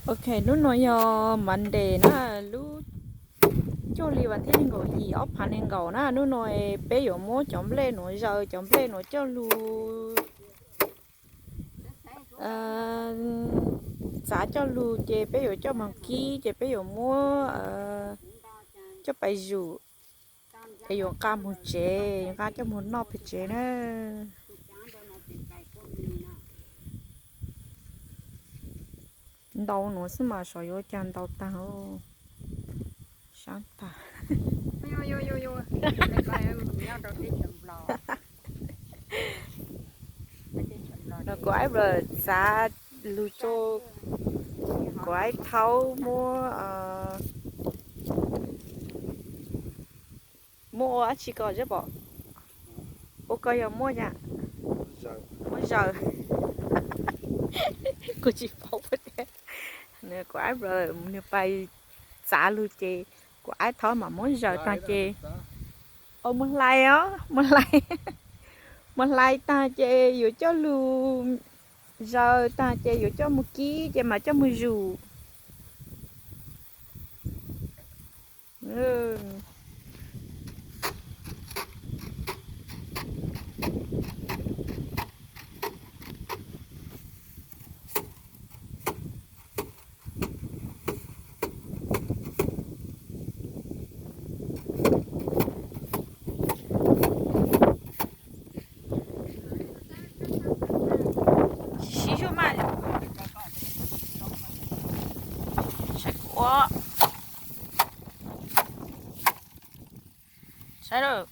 Ok, hnub no yog Monday na, lub cuaj hli vas thib nees nkaum yim ob phav nees nkaum na. Hnub no peb yuav muab cov nplej nuav zaws, cov nplej nuav coj lug txav coj lug ces peb yuav coj moog kib ces peb yuav muab coj pais zum es yuav nqa moog tsev, nqa coj moog noj pem tsev na. Ntau nuav xwb mas xyov yuav ua caag ntau taag, sab tag. Kuv aib txav lug rua kuv aib thaub muab, muab ua dlaab tsi ko zeb pom? Ua ko yog muab, muab zaws. Kuv tsis paub tias kuv aib nwg pais txav lug ces kuv aib thaub mam muab zaws taag ces, muab hlais os, muab hlais, muab hlais taag ces yuav coj lug zaws taag ces yuav coj moog kib ces mam coj moog zum. Siv zug mas, saib kuv ua, saib lawm.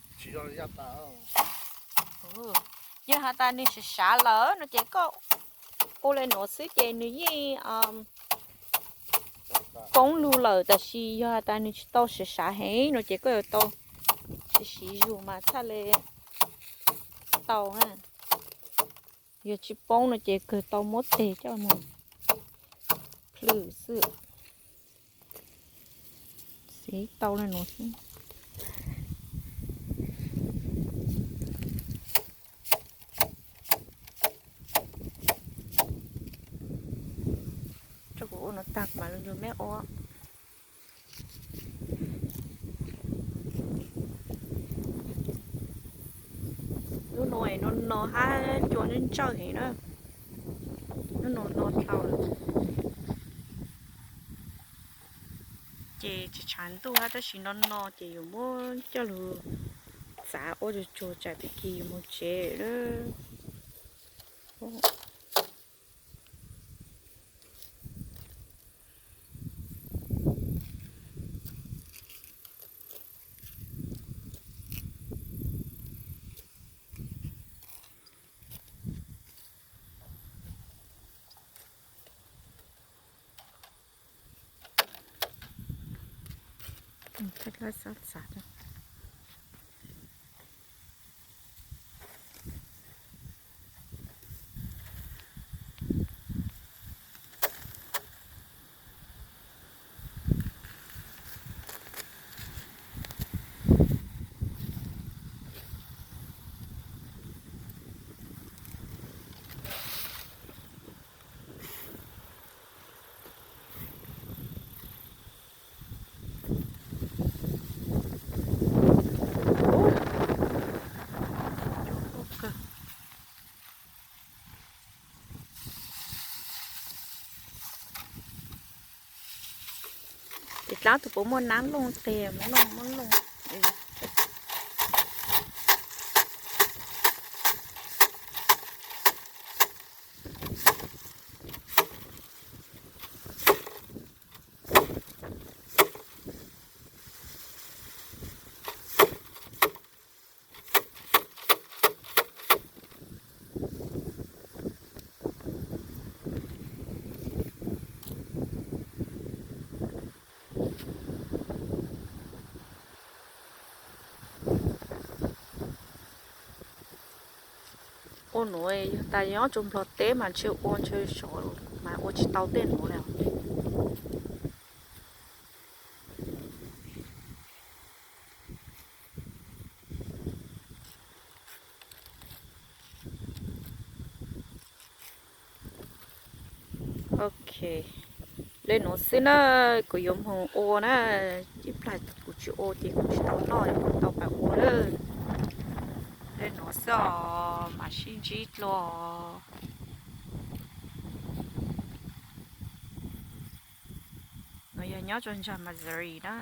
Yog has tas nwg sav sav lawm no ces koj ua le nuav xwb ces nwg yeej poob lug lawm, tab sis yog has tas nwg tsis tau sav sav heev no ces koj yuav tau siv siv zug mas txhaj le tau na. Yog tsis poob no ces kawg tau muab teg coj moog plhws xwb. Siv tau le nuav xwb. Tso kuv ua no tag mas lug nrug meb ua. Lub no no no hab cua ntsawj heev na. Lub no no dlhau lawm. Ces tsis tshav ntuj hab tab sis no no ces yuav muab coj lug txav ua tsuag tsuag tsam tag kis yuav moog tsev lawm. Ces dlaab tug puas muaj nab looj teg, muab looj, muab looj. Ua nuav yog tas nyob rua Nplog teb mas ntshe ua ntshe sov mas ua tsis tau tej nuav le. Ok, Le nuav xwb na, kuv yuav moog ua na, ib plag kuv tsis ua ces kuv tsis tau noj, kuv tau pab ua lawm. Le nuav xwb os, mam sib ntsib dlua. Nuav yog nyob rua ntsag Missouri na.